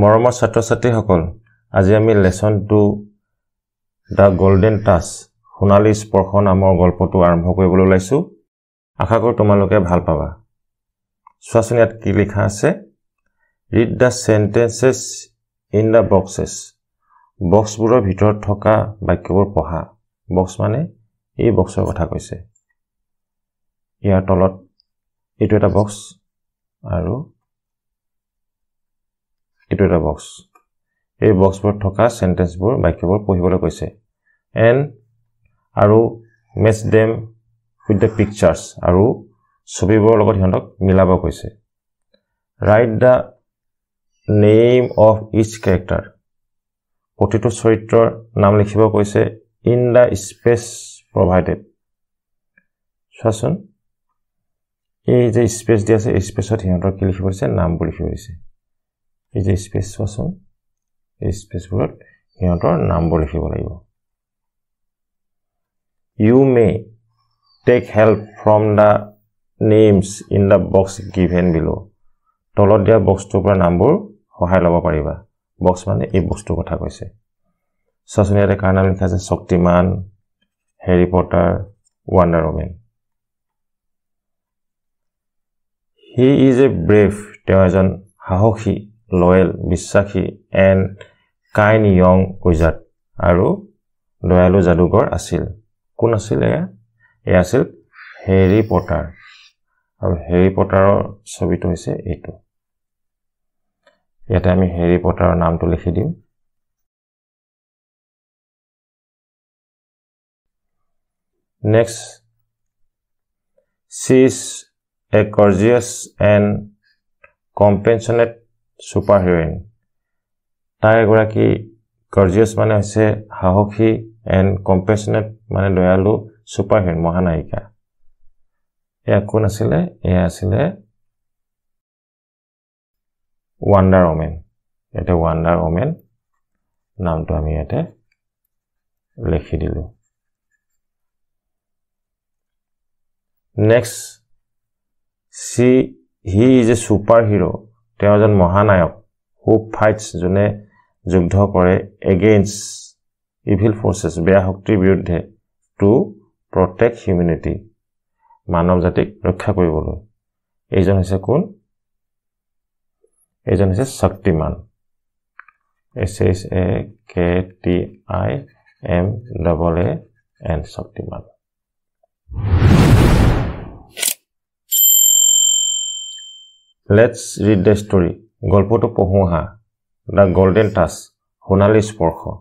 মৰমৰ ছাত্ৰ ছাত্ৰীসকল, আজি আমি lesson 2 the golden touch সোণালী স্পৰ্শ নামৰ গল্পটো আৰম্ভ কৰিবলৈ ওলাইছোঁ। আশা কৰোঁ তোমালোকে ভাল পাবা। চোৱাচোন ইয়াত কি লিখা আছে। Read the sentences in the boxes. বক্সবোৰৰ ভিতৰত থকা বাক্যবোৰ পঢ়া। বক্স মানে এই বক্সৰ কথা কৈছে। ইয়াৰ তলত এইটো এটা বক্স আৰু এইটো এটা বক্স। এই বক্সবোৰত থকা চেণ্টেন্সবোৰ, বাক্যবোৰ পঢ়িবলৈ কৈছে। এণ্ড আৰু match them with the pictures, আৰু ছবিবোৰৰ লগত সিহঁতক মিলাব কৈছে। Write the name of each character, প্ৰতিটো চৰিত্ৰৰ নাম লিখিব কৈছে। ইন the space provided, চোৱাচোন এই যে স্পেচ দিয়া আছে, এই স্পেচত সিহঁতৰ কি লিখিব দিছে, নামবোৰ লিখিব দিছে। এই যে স্পেচ চোৱাচোন, এই স্পেচবোৰত সিহঁতৰ নামবোৰ লিখিব লাগিব। You may take help from the names in the box given below. তলত দিয়া বক্সটোৰ পৰা নামবোৰ সহায় ল'ব পাৰিবা। বক্স মানে এই বস্তুৰ কথা কৈছে। চোৱাচোন ইয়াতে কাৰ নাম লিখা আছে, Shaktimaan, Harry Potter, Wonder Woman. He is a brave, তেওঁ এজন সাহসী, লয়েল, বিশ্বাসী, এণ্ড কাইণ্ড য়ং উইজাৰ্ড, আৰু দয়ালু যাদুকৰ আছিল। কোন আছিল এয়া? এয়া আছিল হেৰি পটাৰ। আৰু হেৰি পটাৰৰ ছবিটো হৈছে এইটো। ইয়াতে আমি হেৰি পটাৰৰ নামটো লিখি দিম। Next, she is a courageous and compassionate super heroine. তাই এগৰাকী কৰ্জিয়াছ মানে হৈছে সাহসী, এণ্ড কম্পেশ্যনেট মানে দয়ালু, ছুপাৰ হিৰইন মহানায়িকা। এয়া কোন আছিলে? এয়া আছিলে ৱাণ্ডাৰ ওমেন। ইয়াতে ৱাণ্ডাৰ ওমেন নামটো আমি ইয়াতে লিখি দিলোঁ। Next, he is a super hero, তেওঁ এজন মহানায়ক। হু ফাইটছ, যোনে যুদ্ধ কৰে, এগেইনষ্ট ইভিল ফ'ৰ্চেছ, বেয়া শক্তিৰ বিৰুদ্ধে, টু প্ৰটেক্ট হিউমেনিটি, মানৱ জাতিক ৰক্ষা কৰিবলৈ। এইজন হৈছে কোন? এইজন হৈছে Shaktimaan, S H A K T I M double A N, Shaktimaan. Let's read the story. গল্পটো পঢ়োঁ আহা। The golden touch, Sonali Sparsha.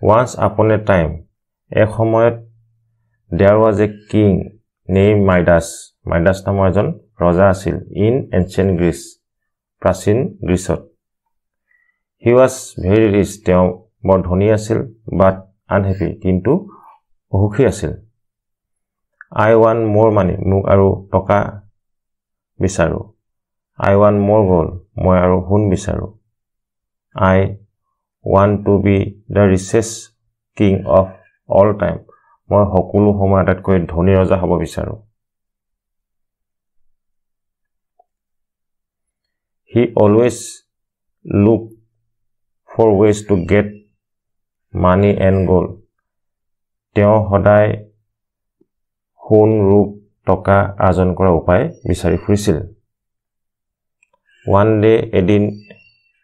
Once upon a time, এক সময়ত, there was a king name Midas. Midas নামৰ এজন ৰজা আছিল। In ancient Greece, প্ৰাচীন গ্ৰীচত। He was very rich, তেওঁ বৰ ধনী আছিল, বাট আনহেপী, কিন্তু অসুখী আছিল। I want মোৰ মানি, মোক আৰু টকা বিচাৰোঁ। I want মোৰ গ'ল্ড, মই আৰু সোণ বিচাৰোঁ। I want to be the richest king of all time, মই সকলো সময় আটাইতকৈ ধনী ৰজা হ'ব বিচাৰোঁ। He always look for ways to get money and gold, তেওঁ সদায় সোণ, ৰূপ, টকা আৰ্জন কৰাৰ উপায় বিচাৰি ফুৰিছিল। ওৱান ডে, এদিন,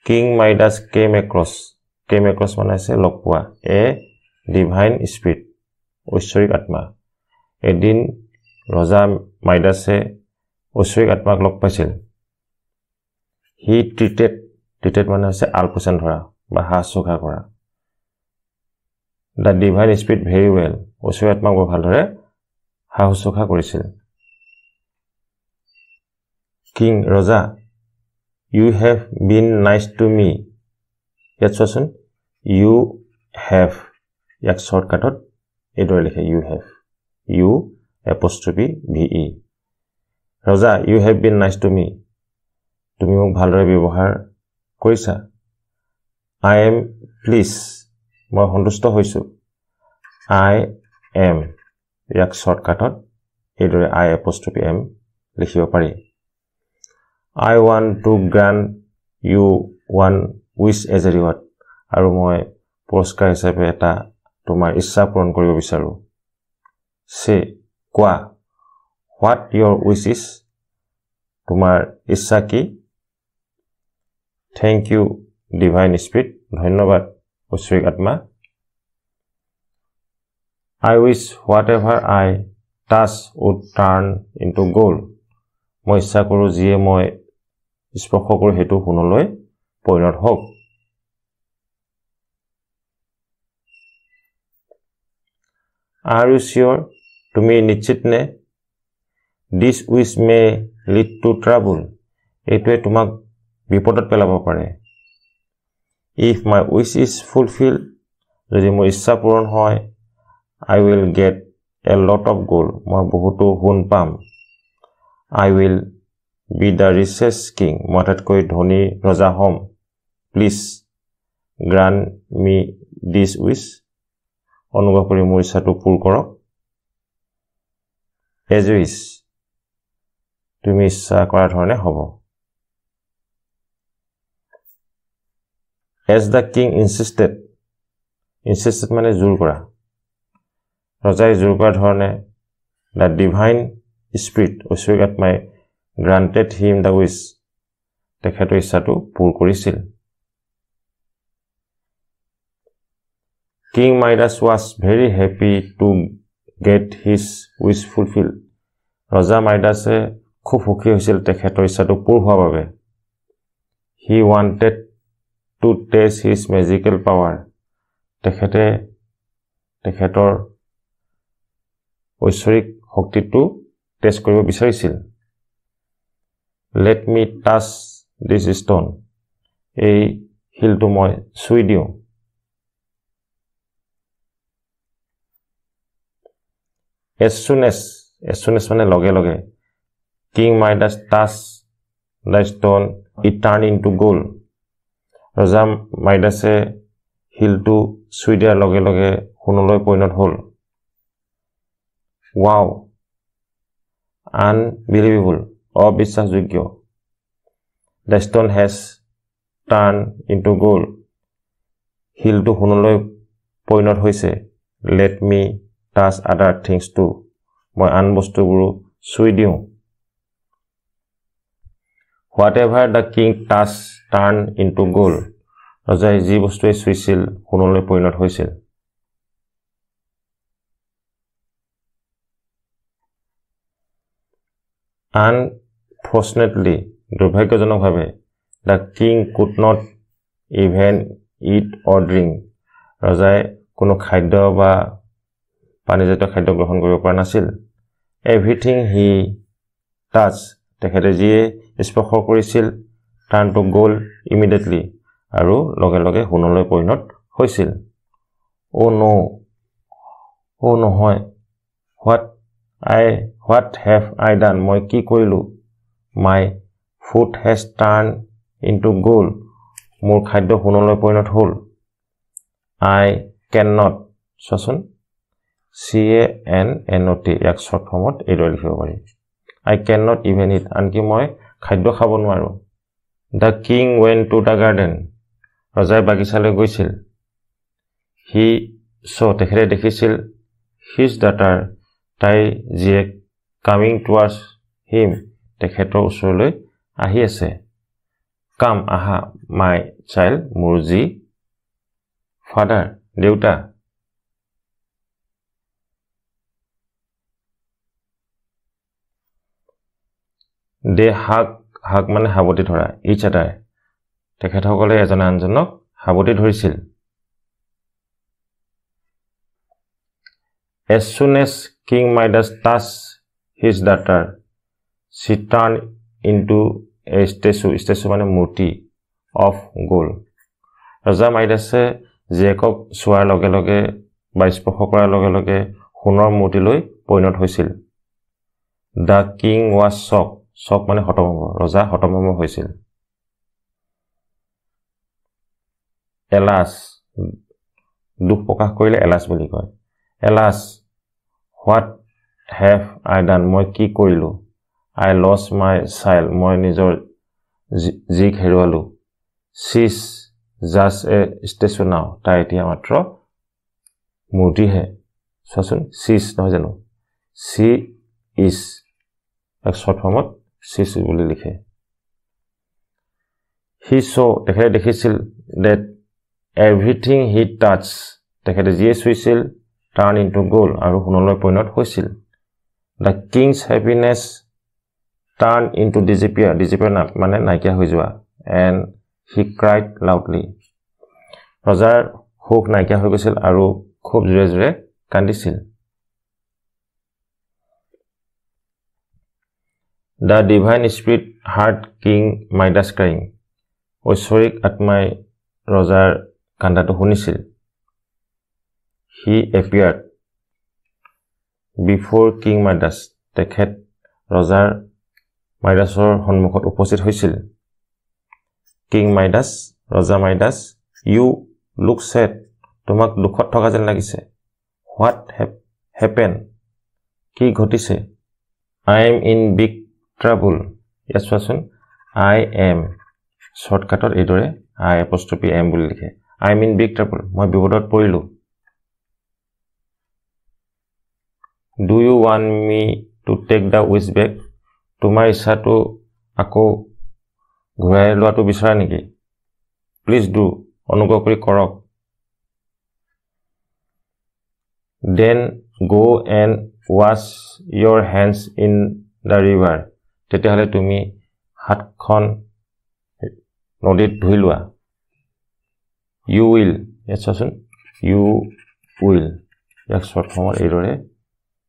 king Midas came across, came across মানে হৈছে লগ পোৱা, এ ডিভাইন স্পিৰিট, ঐশ্বৰিক আত্মা। এদিন ৰজা মাইডাছে ঐশ্বৰিক আত্মাক লগ পাইছিল। হি ট্ৰিটেড, ট্ৰিটেড মানে হৈছে আলপৈচান ধৰা বা হাঁহ চোখা কৰা, the divine spirit very well, ঐশ্বৰিক আত্মাক বৰ ভালদৰে সা শুশ্ৰূষা কৰিছিল। কিং, ৰজা, you have been nice to me. ইয়াত চোৱাচোন, ইউ have, ইয়াক শ্বৰ্টকাটত এইদৰে লিখে, you have, U apostrophe V E. ৰজা, you have been nice to me, তুমি মোক ভালদৰে ব্যৱহাৰ কৰিছা। I am please, মই সন্তুষ্ট হৈছোঁ। I am, ইয়াক শ্বৰ্টকাটত এইদৰে আই এপষ্ট্ৰফি এম লিখিব পাৰি। I want to grant you one wish as a reward. আৰু মই পুৰস্কাৰ হিচাপে এটা তোমাৰ ইচ্ছা পূৰণ কৰিব বিচাৰোঁ। চে, কোৱা, what your wish is, তোমাৰ ইচ্ছা কি? Thank you divine spirit, ধন্যবাদ ঐশ্বৰিক আত্মা। I wish whatever I touch would turn into gold. মই ইচ্ছা কৰোঁ যিয়ে মই স্পৰ্শ কৰোঁ সেইটো সোণলৈ পৰিণত হওক। Are you sure, তুমি নিশ্চিত নে? This wish may lead to trouble, এইটোৱে তোমাক বিপদত পেলাব পাৰে। If my wish is fulfil, যদি মোৰ ইচ্ছা পূৰণ হয়, I will get a lot of gold, মই বহুতো সোণ পাম। I will be the richest king, মই আটাইতকৈ ধনী ৰজা হ'ম। Please grant me this wish, অনুগ্ৰহ কৰি মোৰ ইচ্ছাটো পূৰ কৰক। এজ উইচ, তুমি ইচ্ছা কৰা ধৰণে হ'ব। As the king insisted, insisted মানে জোৰ কৰা, ৰজাই জোৰ কৰা ধৰণে the divine spirit, ঐশ্বৰিক আত্মাই গ্ৰাণ্টেড হিম the wish, তেখেতৰ ইচ্ছাটো পূৰ কৰিছিল। King Midas was very happy to get his wish fulfil. ৰজা মাইডাছে খুব সুখী হৈছিল তেখেতৰ ইচ্ছাটো পূৰ হোৱাৰ বাবে। He wanted to test his magical power, তেখেতে তেখেতৰ ঐশ্বৰিক শক্তিটো টেষ্ট কৰিব বিচাৰিছিল। Let me touch this stone, এই শিলটো মই চুই দিওঁ। As soon as, as soon as মানে লগে লগে, King Midas touch the stone, it turn into gold. ৰজা মাইডাছে শিলটো চুই দিয়াৰ লগে লগে সোণলৈ পৰিণত হ'ল। ৱাও, আনবিলিভেবল, অবিশ্বাসযোগ্য। The stone has turn into gold, শিলটো সোণলৈ পৰিণত হৈছে। Let me touch other things too, মই আন বস্তুবোৰো চুই দিওঁ। Whatever the king touch turn into gold, ৰজাই যি বস্তুৱে চুইছিল সোণলৈ পৰিণত হৈছিল। আনফৰ্চুনেটলি, দুৰ্ভাগ্যজনকভাৱে, the king could not even eat or drink, ৰজাই কোনো খাদ্য বা পানীজাতীয় খাদ্য গ্ৰহণ কৰিব পৰা নাছিল। এভৰিথিং হি টাচ, তেখেতে যিয়ে স্পৰ্শ কৰিছিল, টাৰ্ণ টু গ'ল্ড ইমিডিয়েটলি, আৰু লগে লগে সোণলৈ পৰিণত হৈছিল। অ' ন', অ' নহয়, what have I done, মই কি কৰিলোঁ? My food has turn into gold, মোৰ খাদ্য সোণলৈ পৰিণত হ'ল। I can not, চোৱাচোন CANNOT, ইয়াক শ্বৰ্ট ফৰ্মত এইদৰে লিখিব পাৰি। I can not even eat, আনকি মই খাদ্য খাব নোৱাৰোঁ। The king went to the garden, ৰজাই বাগিচালৈ গৈছিল। হি চ', তেখেতে দেখিছিল, his daughter, তাইৰ জীয়েক, কামিং টুৱাৰ্ডছ হিম, তেখেতৰ ওচৰলৈ আহি আছে। কাম, আহা, my child, মোৰ জী। ফাদাৰ, দেউতা। দে হাক, হাক মানে সাৱটি ধৰা, ইচ আদাৰ, তেখেতসকলে এজনে আনজনক সাৱটি ধৰিছিল। As soon as King Midas touch his daughter, she turn into a statue, statue মানে মূৰ্তি, অফ গ'ল্ড। ৰজা মাইডাছে জীয়েকক চোৱাৰ লগে লগে বা স্পৰ্শ কৰাৰ লগে লগে সোণৰ মূৰ্তিলৈ পৰিণত হৈছিল। The king was shock, shock মানে হতভম্ব, ৰজা হতভম্ব হৈছিল। এলাছ, দুখ প্ৰকাশ কৰিলে এলাছ বুলি কয়। Alas, what have I done, মই কি কৰিলোঁ? I lost my child, মই নিজৰ জীক হেৰুৱালোঁ। She's just a statue now, তাই এতিয়া মাত্ৰ মূৰ্তিহে। চোৱাচোন, চিজ নহয় জানো, চি is এক শ্বৰ্ট ফৰ্মত চিজ বুলি লিখে। হি চ', তেখেতে দেখিছিল, ডেট এভৰিথিং হি টাচ, তেখেতে যিয়ে চুইছিল টাৰ্ণ ইনটু গ'ল্ড, আৰু সোণলৈ পৰিণত হৈছিল। The king's happiness turn into disappear, disappear মানে নাইকিয়া হৈ যোৱা। এণ্ড he cried loudly, ৰজাৰ সুখ নাইকিয়া হৈ গৈছিল আৰু খুব জোৰে জোৰে কান্দিছিল। The divine spirit heard King Midas crying, ঐশ্বৰিক আত্মাই ৰজাৰ কান্দাটো শুনিছিল। He appeared before King Midas, তেখেত ৰজাৰ মাইডাছৰ সন্মুখত উপস্থিত হৈছিল। কিং মাইডাছ, ৰজা মাইডাছ, you look said, তোমাক দুখত থকা যেন লাগিছে। What happen, কি ঘটিছে? I am in big trouble, ইয়াত চোৱাচোন I am শ্বৰ্টকাটত এইদৰে আই এপষ্ট্ৰফি এম বুলি লিখে। I am in big trouble, মই বিপদত পৰিলোঁ। Do you want me to take the wish back, তোমাৰ ইচ্ছাটো আকৌ ঘূৰাই লোৱাটো বিচৰা নেকি? প্লিজ do, অনুগ্ৰহ কৰি কৰক। Then go and wash your hands in the river, তেতিয়াহ'লে তুমি হাতখন নদীত ধুই লোৱা। You will, ইয়াত চোৱাচোন you will, ইয়াক শ্বৰ্ট ফৰ্মত এইদৰে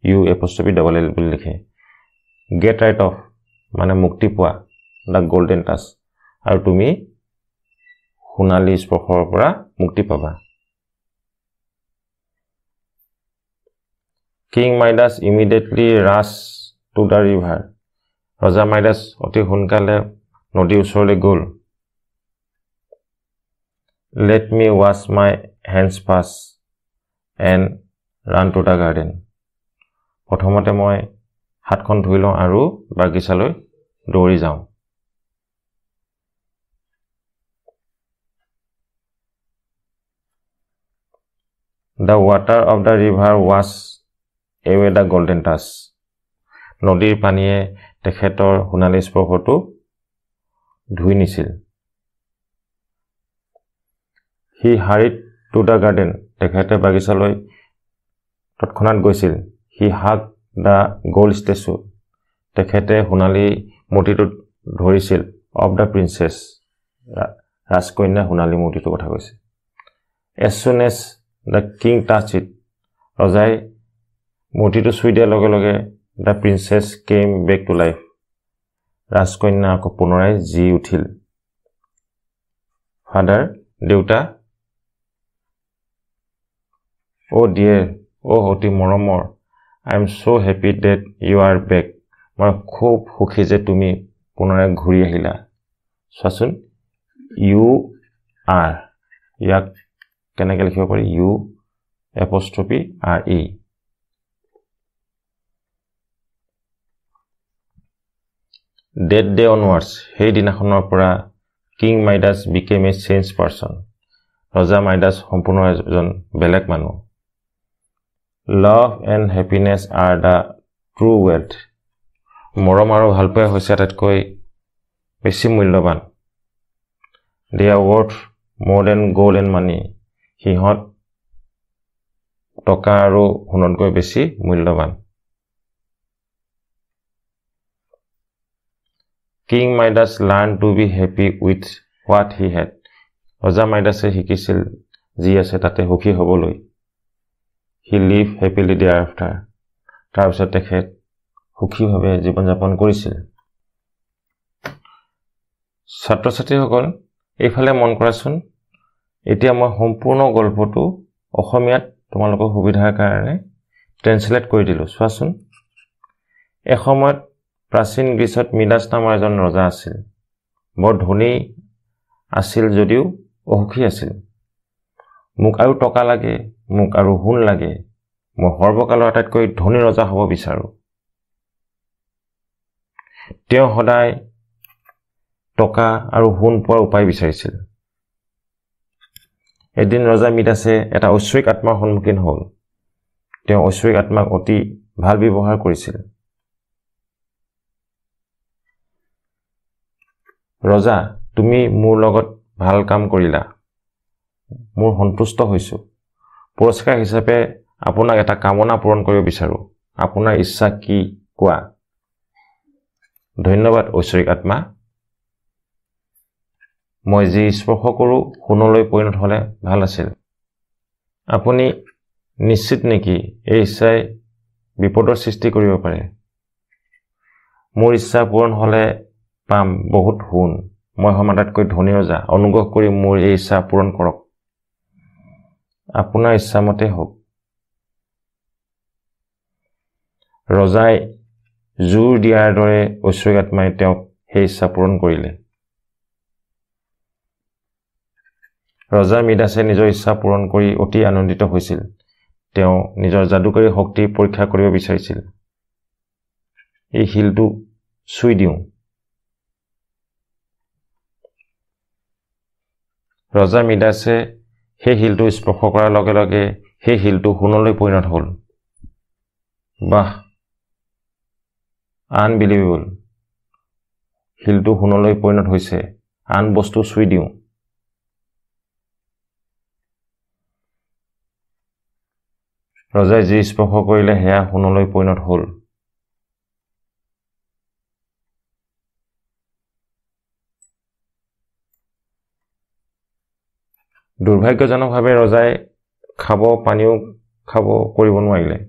ইউ এপষ্ট্ৰফি ডাবল এল বুলি লিখে। গেট ৰাইট অফ মানে মুক্তি পোৱা, the golden touch, আৰু তুমি সোণালী স্পৰ্শৰ পৰা মুক্তি পাবা। King Midas immediately rush to the river, ৰজা মাইডাছ অতি সোনকালে নদীৰ ওচৰলৈ গ'ল। Let me wash my hands first and run to the garden, প্ৰথমতে মই হাতখন ধুই লওঁ আৰু বাগিচালৈ দৌৰি যাওঁ। The water of the river wash away the golden touch, নদীৰ পানীয়ে তেখেতৰ সোণালী স্পৰ্শটো ধুই নিছিল। He hurried to the garden, তেখেতে বাগিচালৈ তৎক্ষণাত গৈছিল। He hug the gold statue, তেখেতে সোণালী মূৰ্তিটোত ধৰিছিল। অফ the princess, ৰাজকন্যা সোণালী মূৰ্তিটোৰ কথা কৈছে। As soon as the king touch it, ৰজাই মূৰ্তিটো চুই দিয়াৰ লগে লগে the princess came back to life, Rajkanya আকৌ পুনৰাই জি উঠিল। ফাদাৰ, দেউতা, অ' ডিয়েৰ, অ' অতি মৰমৰ, I am so happy that you are back, মই খুব সুখী যে তুমি পুনৰাই ঘূৰি আহিলা। চোৱাচোন ইউ আৰ, ইয়াক কেনেকৈ লিখিব পাৰি? U apostrophe R E. That day onwards, সেইদিনাখনৰ পৰা King Midas became a change person, ৰজা মাইডাছ সম্পূৰ্ণ এজন বেলেগ মানুহ। Love and happiness are the true wealth, মৰম আৰু ভালপোৱা হৈছে আটাইতকৈ বেছি মূল্যৱান। They are worth more than gold and money, সিহঁত টকা আৰু সোণতকৈ বেছি মূল্যৱান। King Midas learn to be happy with what he had, ৰজা মাইডাছে শিকিছিল যি আছে তাতে সুখী হ'বলৈ। He live happily thereafter, তাৰপিছত তেখেত সুখীভাৱে জীৱন যাপন কৰিছিল। ছাত্ৰ ছাত্ৰীসকল, এইফালে মন কৰাচোন, এতিয়া মই সম্পূৰ্ণ গল্পটো অসমীয়াত তোমালোকৰ সুবিধাৰ কাৰণে ট্ৰেঞ্চলেট কৰি দিলোঁ। চোৱাচোন, এসময়ত প্ৰাচীন গ্ৰীচত মিডাছ নামৰ এজন ৰজা আছিল। বৰ ধনী আছিল যদিও অসুখী আছিল। মোক আৰু টকা লাগে, মোক আৰু সোণ লাগে, মই সৰ্বকালৰ আটাইতকৈ ধনী ৰজা হ'ব বিচাৰোঁ। তেওঁ সদায় টকা আৰু সোণ পোৱাৰ উপায় বিচাৰিছিল। এদিন ৰজা মিডাছে এটা ঐশ্বৰিক আত্মাৰ সন্মুখীন হ'ল। তেওঁ ঐশ্বৰিক আত্মাক অতি ভাল ব্যৱহাৰ কৰিছিল। ৰজা, তুমি মোৰ লগত ভাল কাম কৰিলা, মোৰ সন্তুষ্ট হৈছোঁ। পুৰস্কাৰ হিচাপে আপোনাক এটা কামনা পূৰণ কৰিব বিচাৰোঁ। আপোনাৰ ইচ্ছা কি কোৱা? ধন্যবাদ ঐশ্বৰিক আত্মা। মই যি স্পৰ্শ কৰোঁ সোণলৈ পৰিণত হ'লে ভাল আছিল। আপুনি নিশ্চিত নেকি এই ইচ্ছাই বিপদৰ সৃষ্টি কৰিব পাৰে? মোৰ ইচ্ছা পূৰণ হ'লে পাম বহুত সোণ। মই হ'ম আটাইতকৈ ধনী ৰজা। অনুগ্ৰহ কৰি মোৰ এই ইচ্ছা পূৰণ কৰক। আপোনাৰ ইচ্ছামতে হওক। ৰজাই জোৰ দিয়াৰ দৰে ঐশ্বৰিক আত্মাই তেওঁক সেই ইচ্ছা পূৰণ কৰিলে। ৰজা মিডাছে নিজৰ ইচ্ছা পূৰণ কৰি অতি আনন্দিত হৈছিল। তেওঁ নিজৰ যাদুকৰী শক্তি পৰীক্ষা কৰিব বিচাৰিছিল। এই শিলটো চুই দিওঁ। ৰজা মিডাছে সেই শিলটো স্পৰ্শ কৰাৰ লগে লগে সেই শিলটো সোণলৈ পৰিণত হ'ল। বাহ, আনবিলিভেবল! শিলটো সোণলৈ পৰিণত হৈছে। আন বস্তু চুই দিওঁ। ৰজাই যি স্পৰ্শ কৰিলে সেয়া সোণলৈ পৰিণত হ'ল। দুৰ্ভাগ্যজনকভাৱে ৰজাই খাব পানীও খাব কৰিব নোৱাৰিলে।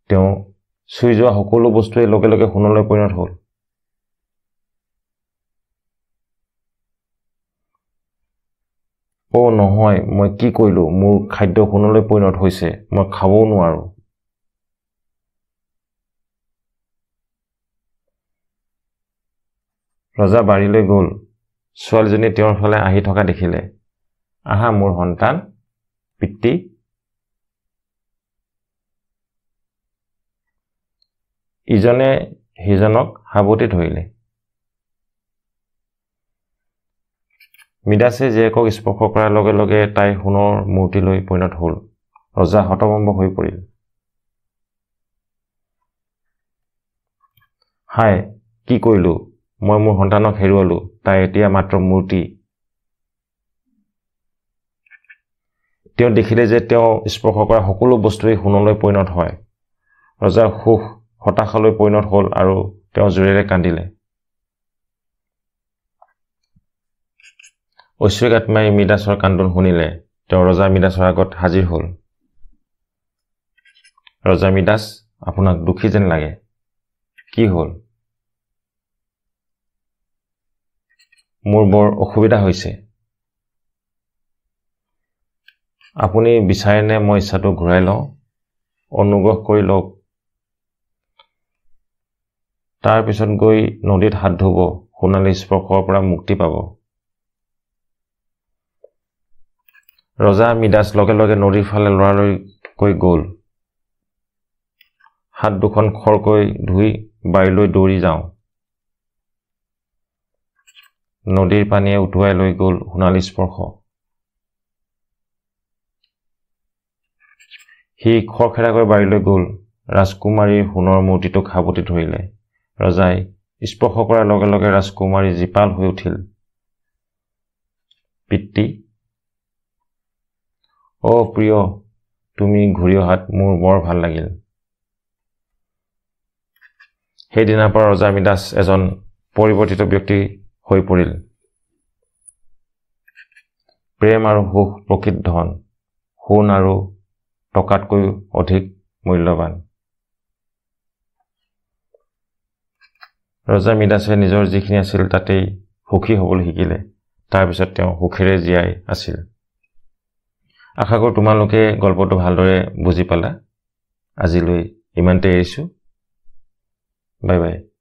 তেওঁ চুই যোৱা সকলো বস্তুৱে লগে লগে সোণলৈ পৰিণত হ'ল। অ' নহয়, মই কি কৰিলোঁ? মোৰ খাদ্য সোণলৈ পৰিণত হৈছে, মই খাবও নোৱাৰোঁ। ৰজা বাৰীলৈ গ'ল। ছোৱালীজনী তেওঁৰ ফালে আহি থকা দেখিলে। আহা মোৰ সন্তান, পিতৃ। ইজনে সিজনক সাৱটি ধৰিলে। মিডাছে জীয়েকক স্পৰ্শ কৰাৰ লগে লগে তাই সোণৰ মূৰ্তিলৈ পৰিণত হ'ল। ৰজা হতভম্ব হৈ পৰিল। হায়, কি কৰিলোঁ? মই মোৰ সন্তানক হেৰুৱালোঁ। তাই এতিয়া মাত্ৰ মূৰ্তি। তেওঁ দেখিলে যে তেওঁ স্পৰ্শ কৰা সকলো বস্তুৱেই সোণলৈ পৰিণত হয়। ৰজাৰ সুখ হতাশালৈ পৰিণত হ'ল আৰু তেওঁ জোৰেৰে কান্দিলে। ঐশ্বৰিক আত্মাই মিডাছৰ কান্দোন শুনিলে। তেওঁ ৰজা মিডাছৰ আগত হাজিৰ হ'ল। ৰজা মিডাছ, আপোনাক দুখী যেন লাগে। কি হ'ল? মোৰ বৰ অসুবিধা হৈছে। আপুনি বিচাৰেনে মই ইচ্ছাটো ঘূৰাই লওঁ? অনুগ্ৰহ কৰি লওক। তাৰ পিছত গৈ নদীত হাত ধুব, সোণালী স্পৰ্শৰ পৰা মুক্তি পাব। ৰজা মিডাছ লগে লগে নদীৰ ফালে লৰালৰিকৈ গ'ল। হাত দুখন খৰকৈ ধুই বাৰীলৈ দৌৰি যাওঁ। নদীৰ পানীয়ে উটুৱাই লৈ গ'ল সোণালী স্পৰ্শ। সি খৰখেদাকৈ বাৰীলৈ গ'ল। ৰাজকুমাৰীৰ সোণৰ মূৰ্তিটোক সাৱটি ধৰিলে। ৰজাই স্পৰ্শ কৰাৰ লগে লগে ৰাজকুমাৰী জীপাল হৈ উঠিল। পিতৃ, অ' প্ৰিয়, তুমি ঘূৰি অহাত মোৰ বৰ ভাল লাগিল। সেইদিনাৰ পৰা ৰজা মিডাছ এজন পৰিৱৰ্তিত ব্যক্তি হৈ পৰিল। প্ৰেম আৰু সুখ প্ৰকৃত ধন, সোণ আৰু টকাতকৈও অধিক মূল্যৱান। ৰজা মিডাছে নিজৰ যিখিনি আছিল তাতেই সুখী হ'বলৈ শিকিলে। তাৰপিছত তেওঁ সুখেৰে জীয়াই আছিল। আশা কৰোঁ তোমালোকে গল্পটো ভালদৰে বুজি পালা। আজিলৈ ইমানতে এৰিছোঁ। Bye bye.